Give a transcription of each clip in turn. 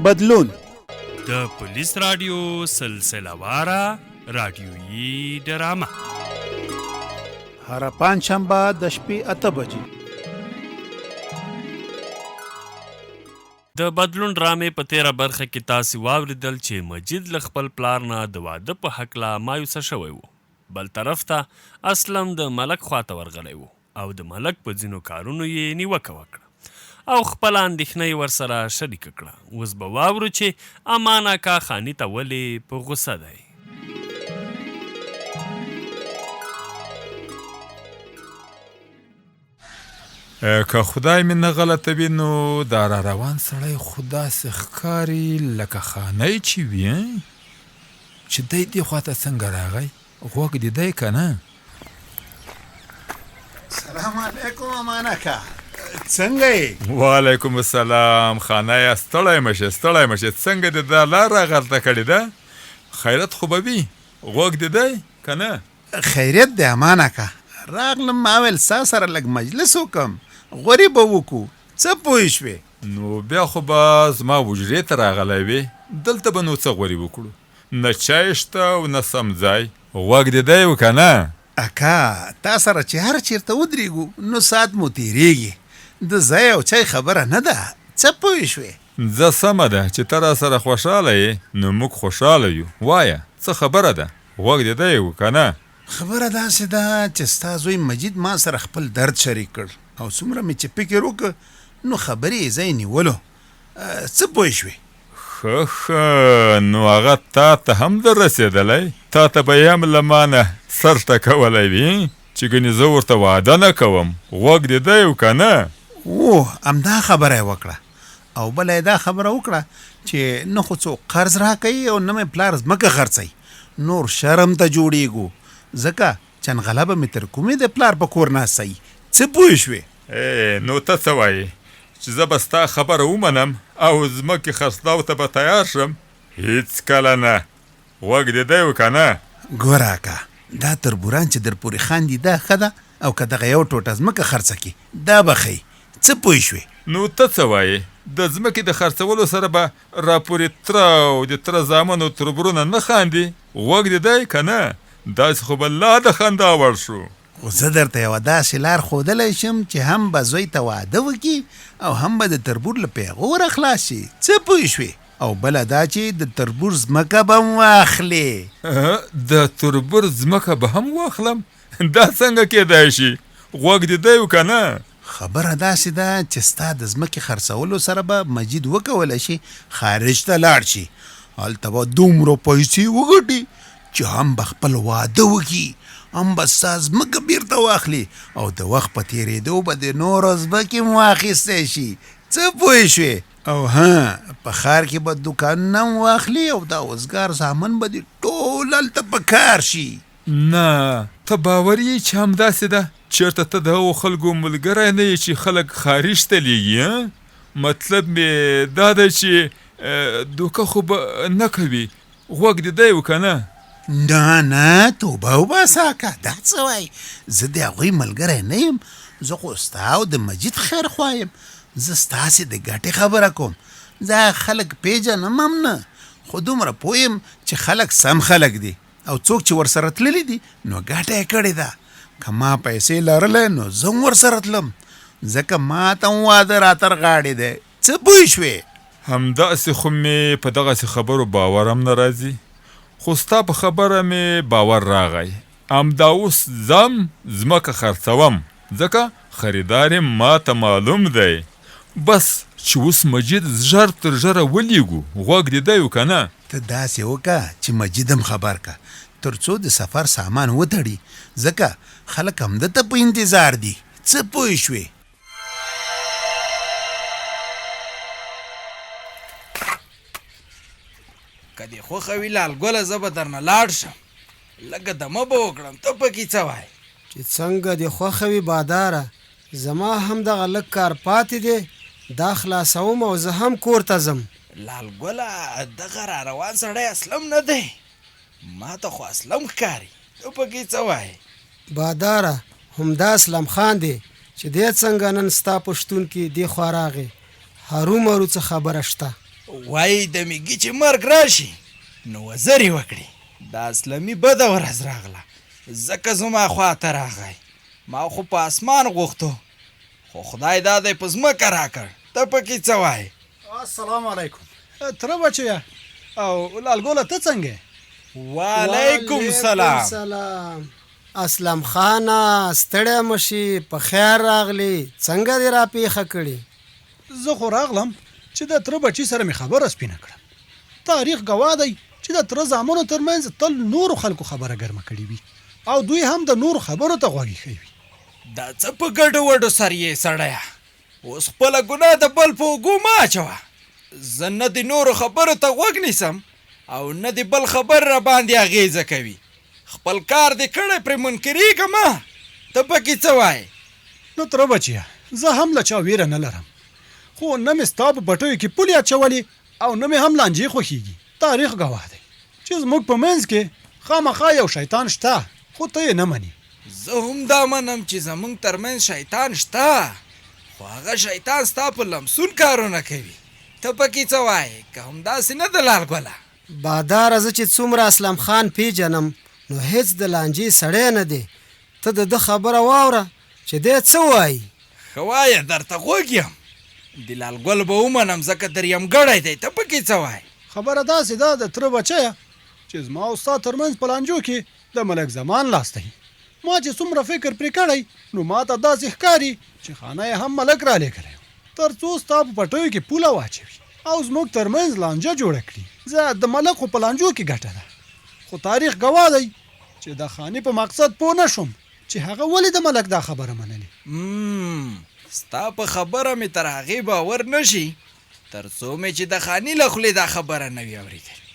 بدلون. د پولیس راډیو سلسله واره راډیویي ډرامه. هره پنجشنبه د شپې 8 بجې. د بدلون ډرامې په تیره برخه کې تاسې واوریدل چې مجید له خپل پلار نه د واده په هکله مایوسه شوی و. بل طرف ته اسلم د ملک خواته ورغلی و او د ملک په ځینو کارونو یې نیوکه وکړه او خپله اندېښنه یې ورسره شریکه کړه. اوس به واورو چې امان اکا خاني ته ولې په غوسه دی. که خدای مې نه غلطوي نو دا را روان سړی خو داسې ښکاري لکه خانۍ چې وي، چې دی دې خواته څنګه راغی؟ غوږ دې دی که نه؟ سلام علیکم امان اکا، څنګه یې؟ وعلیکم السلام خانیه، ستړی مه شې، ستړی مه شې. څنګه دې دا لار راغلطه کړې ده؟ خیرت خو به وي، غوږ دې دی که نه؟ خیریت دی امان اکا، راغلم ما ویل ستا سره لږ مجلس وکم، غورې به وکړو، څه پوه شوې؟ نو بیا خو به زما حجرې ته راغلی وې، دلته به نو څه غورې وکړو، نه چای شته او نه سم ځای. غوږ دې دی او که نه؟ اکا تا سره چې هر چېرته ودرېږو نو ساعت مو تېرېږي، د ځای او چای خبره نه ده، څه پوه شوې؟ ځه سمه ده، چې ته راسره خوشحاله یې نو موږ خوشحاله یو. وایه څه خبره ده، غوږ دې دی او که نه؟ خبره داسې ده چې ستا زوی مجید ما سره خپل درد شریک کړ او څومره مې چې فکر وکړ نو خبرې یې ځای نیولو، څه پوه شوې؟ ښه ښه، نو هغه تا ته هم در رسېدلی، تا ته به یې هم له ما نه سر ټکولی وي چې ګنې زه ورته واده نه کوم. غوږ دې دی او که نه؟ اوه، همدا خبره یې وکړه او بله یې دا خبره وکړه چې نه خو څوک قرض راکوي او نه مې پلار ځمکه خرڅوي، نور شرم ته جوړېږو، ځکه چنغله به مې تر کومې د پلار په کور ناسته وي، څه پوه شوې؟ ای، نو ته څه وایې چې زه به ستا خبره ومنم او ځمکې خرڅلاو ته به تیار شم؟ هیڅکله نه. غوږ دې دی او که نه؟ ګوره اکا، دا تربوران چې در پورې خاندي دا ښه ده او که دغه یو ټوټه ځمکه خرڅه کړي دا به ښه وي، څه پوه شوې؟ نو ته څه وایې، د ځمکې د خرڅولو سره به راپورې تره او د تره زامنو تربرونه نه خاندي؟ غوږ دې دی که نه؟ داسې خو به لا د خندا وړ شو. خو زه درته یوه داسې لار ښودلی شم چې هم به زوی ته واده وکړي او هم به د تربور له پیغوره خلاص شي، څه پوه شوې؟ او بله دا چې د تربور ځمکه به هم واخلې. د تربور ځمکه به هم واخلم؟ دا څنګه کېدای شي؟ غوږ دې دی او که نه؟ خبره داسې ده چې ستا د ځمکې خرڅولو سره به مجید وکولی شي خارج ته لاړ شي، هلته به دومره پیسې وګټي چې هم به خپل واده وکړي، هم به ستا ځمکه بیرته واخلي او د وخت په تېرېدو به د نورو ځمکې هم واخیستی شي، څه پوه شوې؟ او ها، په ښار کې به دوکانونه هم واخلي او دا وزګار زامن به دې ټول هلته په کار شي. نه، ته باوري یې چې همداسې ده؟ چېرته ته د هغو خلکو ملګری نه یې چې خلک خارج ته لېږي؟ ها؟ مطلب مې دا دی چې دوکه خو به نه کوي، غوږ دې دی او که نه؟ نه نه، توبه وباسه اکا، دا څه وایې؟ زه د هغوی ملګری نه یم، زه خو ستا او د مجید خیرخواه یم، زه ستاسې د ګټې خبره کوم. زه هغه خلک پېژنم هم نه، خو دومره پوه یم چې خلک سم خلک دي او څوک چې ورسره تللي دي نو ګټه یې کړې ده. که ما پیسې لرلی نو زه هم ورسره تلم، ځکه ما ته هم واده را تر غاړې دی، څه پوه شوې؟ همداسې خو مې په دغسې خبرو باور هم نه راځي، خو ستا په خبره مې باور راغی. همدا اوس ځم ځمکه خرڅوم، ځکه خریدار یې ماته معلوم دی. بس چې اوس مجید ژر تر ژره ولیږو، غوږ دې دی او که نه؟ ته داسې وکړه چې مجید هم خبر کړه، تر څو د سفر سامان وتړي، ځکه خلک همده ته په انتظار دي، څه پوه شوې؟ که دې خوښه وي لال ګله، زه به درنه لاړ شم، لږه دمه به وکړم، ته پکې څه وایې؟ چې څنګه دې خوښه وي باداره، زما هم دغه لږ کار پاتې دی، دا خلاصوم او زه هم کور ته ځم. لال ګله، دغه را روان سړی اسلم نه دی، ما ته خو اسلم ښکاري، ته پکې څه وایې؟ باداره، همدا اسلم خان دی، چې دی څنګه نن ستا په شتون کې دې خوا راغی، هرومرو څه خبره شته. وایي د میږي چې مرګ راشي نو وزرې وکړي. د اسلمي بده ورځ راغله ځکه زما خوا ته راغی. ما خو په اسمان غوښتو خو خدای دا دی په ځمکه راکړ. ته پکې څه وایې؟ السلام علیکم تره بچیه او لال ګله ته څنګه یې؟ وعلیکم سلام. سلام اسلم خانه ستړی مه شي په خیر راغلې څنګه دې راپېښه کړې؟ زه خو راغلم چې د تره بچي سره مې خبره سپینه کړم. تاریخ ګواه دی چې د تره زامنو ترمنځ تل نورو خلکو خبره ګرمه کړې وي او دوی هم د نورو خبرو ته غوږ ایښی وي. دا څه په ګډو وډو سر یې سړیه! اوس خپله ګناه د بل په اوږو مه اچوه. زه نه د نورو خبرو ته غوږ نیسم او نه د بل خبرې راباندې اغېزه کوي. خپل کار دې کړی پرې منکرېږه مه. ته پکې څه وایې؟ نو تره بچیه! زه هم له چا وېره نه لرم، خو نه مې ستا په پټیو کې پولې اچولې او نه مې هم لانجې خوښېږي. تاریخ ګواه دی چې زموږ په منځ کې خامخا یو شیطان شته، خو ته یې نه منې. زه هم دا منم چې زموږ تر منځ شیطان شته، خو هغه شیطان ستا په لمسون کارونه کوي. ته پکې څه وایې، که همداسې نه ده لال ګله؟ باداره زه چې څومره اسلم خان پېژنم نو هېڅ د لانجې سړی نه دی، ته د ده خبره واوره چې دی څه وايي. ښه وایه درته غوږ یم. د لال ګل به ومنم ځکه دریمګړی دی، ته پکې څه وایې؟ خبره داسې ده د تره بچیه چې زما او ستا تر منځ په لانجو کې د ملک زمان لاس دی. ما چې څومره فکر پرې کړی نو ماته داسې ښکاري چې خانه یې هم ملک رالېږلی و تر څو ستا په پټیو کې پوله واچوي او زموږ تر منځ لانجه جوړه کړي. ځه د ملک خو په لانجو کې ګټه ده خو تاریخ ګواه دی چې د خاني په مقصد پوه نه شوم چې هغه ولې د ملک دا خبره منلې. همم ستا په خبره مې تر هغې باور نه شي تر څو مې چې د خاني له خولې دا خبره نه وي اورېدلې.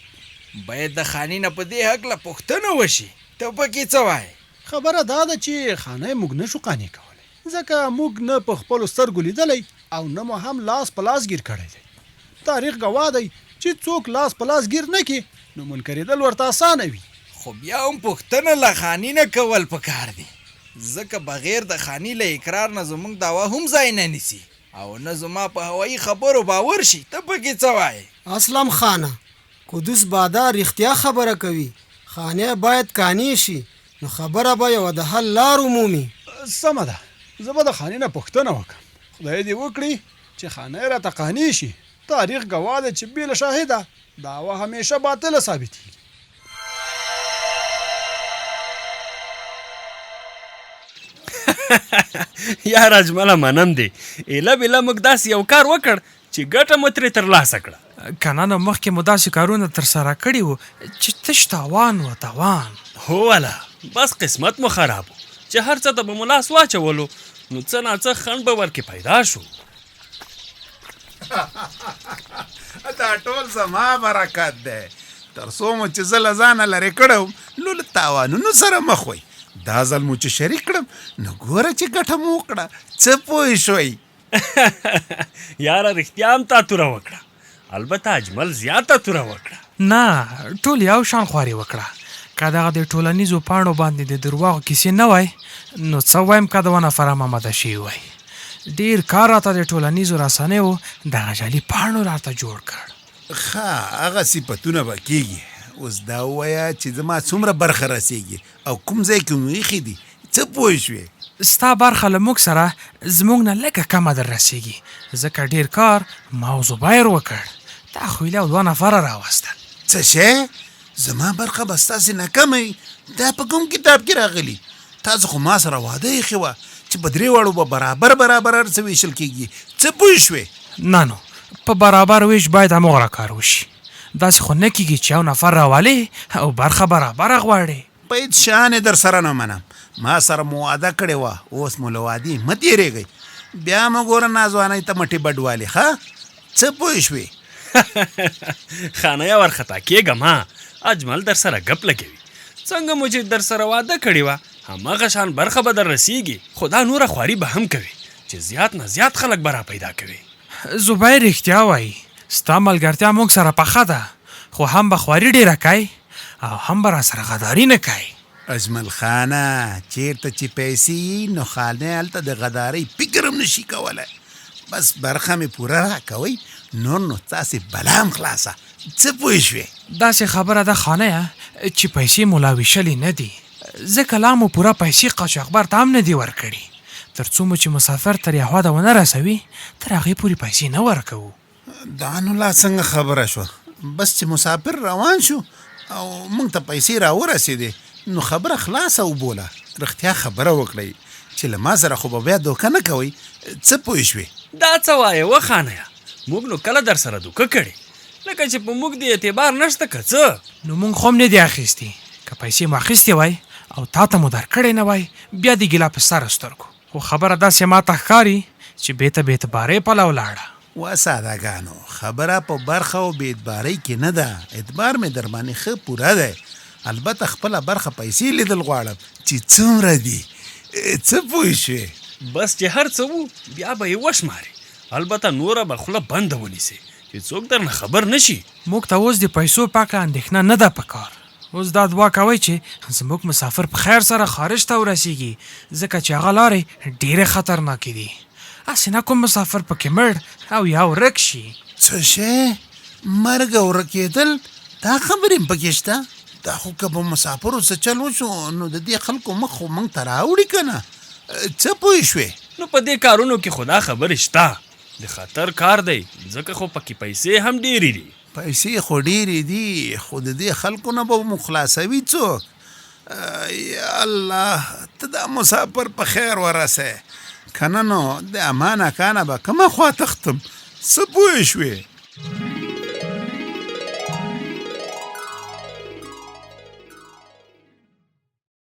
باید د خاني نه په دې هکله پوښتنه وشي. ته پکې څه وایې؟ خبره دا ده چې خاني موږ نه شو قانع کولی ځکه موږ نه په خپلو سترګو لیدلی او نه مو هم لاس په لاس ګیر کړی دی. تاریخ ګواه دی چې څوک لاس په لاس ګیر نه کړي نو منکرېدل ورته اسانه وي. خو بیا هم پوښتنه له خاني نه کول پکار دي ځکه بغیر د خاني له اقرار نه زموږ دعوه هم ځای نه نیسي او نه زما په هوایي خبرو باور شي. ته پکې څه وایې؟ اسلم خانه! قدوس بادار رښتیا خبره کوي، خاني باید قانع شي نو خبره به یوه د حل لار ومومي. سمه ده، زه به د خاني نه پوښتنه وکړم، خدای دې وکړي چې خانه راته قانع شي، تاریخ ګواه دی چې بې له شاهده دعوه همیشه باطله ثابتیږي. یاره اجمله منم دې، ایله بیله موږ داسې یو کار وکړ چې ګټه مو ترې ترلاسه کړه. که نه نو مخکې مو داسې کارونه ترسره کړي وو چې تش تاوان و تاوان. هو والا بس قسمت مو خراب و چې هر څه ته به مو لاس واچولو نو څه ناڅه خنډ به ورکې پیدا شو. دا ټول زما برکت دی، تر څو مو چې زه له ځانه لرې کړی وم نو له تاوانونو سره مخ وئ، دا ځل مو چې شریک کړم نو ګوره چې ګټه مو وکړه، څه پوه شوئ؟ یاره رښتیا هم تا توره وکړه، البته اجمل زیاته توره وکړه. نه ټول یو شان خواري وکړه، که دغه د ټولنیزو پاڼو باندې د درواغو کیسې نه وای نو څه وایم که دوه نفره مامده شوي وای. ډیر کار راته د ټولنیزو رسنیو دغه جعلي پاڼو راته جوړ کړ. ښه هغه صفتونه به کیږي، اوس دا ووایه چې زما څومره برخه رسیږي او کوم ځای کې مو ایښي دي، څه پوه شوې؟ ستا برخه له موږ سره زموږ نه لږه کمه در رسیږي، ځکه ډیر کار ما او زبیر وکړ، تا خو ایله دوه نفره راوستل. څه شی؟ زما برخه به ستاسې نه کمه وي؟ دا په کوم کتاب کې راغلي؟ تاسو خو ما سره وعده ایښې وه چې په درېواړو به برابر برابر هر څه ویشل کېږي، څه پوه شوې؟ نه نو په برابر ویش باید همغوره کار وشي، داسې خو نه کېږي چې یو نفر راولې او برخه برابره غواړې. په هېڅ شان یې درسره نه منم، ما سره مو وعده کړې وه، اوس مو له وعدې مه تېرېږئ، بیا مو ګوره ناځوانۍ ته مټې بډوالي، ښه څه پوه شوې؟ خانیه وارخطا کېږه مه، اجمل درسره ګپ لګوي، څنګه مو چې درسره وعده کړې وه هماغه شان برخه به در رسېږي، خو دا نوره خواري به هم کوې چې زیات نه زیات خلک به را پیدا کوې. زبیر رښتیا وایي، ستا ملګرتیا موږ سره پخه ده، خو هم به خواري ډېره کوې او هم به راسره غداري نه کوې. اجمل خانه! چېرته چې پیسې یي نو خانه هلته د غدارۍ فکر هم نه شي کولی. بس برخه مې پوره راکوئ، نور نو تاسې بلا هم خلاصه، څه پوه شوې؟ داسې خبره ده خانیه چې پیسې مو لا ویشلې نه دي، ځکه لا مو پوره پیسې قاچاقبر ته هم نه دي ورکړي، تر څو مو چې مسافر تر یو حده ونه رسوي تر هغې پورې پیسې نه ورکوو. دا نو لا څنګه خبره شوه، بس چې مسافر روان شو او موږ ته پیسې راورسېدې نو خبره خلاصه وبوله، رښتیا خبره وکړئ چې له ما سره خو به بیا دوکه نه کوئ، څه پوه شوې؟ دا څه وایې وخانیه، موږ نو کله درسره دوکه کړې، لکه چې په موږ دې اعتبار نشته که څه؟ نو موږ خو هم نه دي اخیستي، که پیسې مو اخیستې وای او تاته مو درکړې نه وای بیا دې ګیله په سر سترګو، خو خبره داسې ماته ښکاري چې بېته بې اعتبارۍ پلو لاړه. وه ساده ګانو! خبره په برخه او بې اعتبارۍ کې نه ده، اعتبار مې درباندې ښه پوره دی، البته خپله برخه پیسې لیدل غواړم چې څومره دي، څه پوه شوې؟ بس چې هر څه وو بیا به یې وشمارې، البته نوره به خوله بنده ونیسې چې څوک درنه خبر نه شي. موږ ته اوس د پیسو په هکله اندېښنه نه ده په کار، اوس دا دعا کوئ چې زموږ مسافر په خیر سره خارج ته ورسېږي، ځکه چې هغه لارې ډېرې خطرناکې دي، هسې نه کوم مسافر پکې مړ او یا ورک شي. څه شی؟ مرګ او ورکېدل؟ دا خبرې هم پکې شته؟ دا خو که په مسافرو څه چل وشو نو د دې خلکو مخ خو موږ ته راوړي که نه؟ څه پوه شوې؟ نو په دې کارونو کې خو دا خبرې شته، د خطر کار دی، ځکه خو پکې پیسې هم ډېرې دي. پیسې خو ډېرې دي، خو د دې خلکو نه به مو خلاصوي څوک؟ یا الله ته دا مسافر په خیر ورسې، که نه نو د امان اکا نه به کومه خوا تښتم، څه پوه شوې؟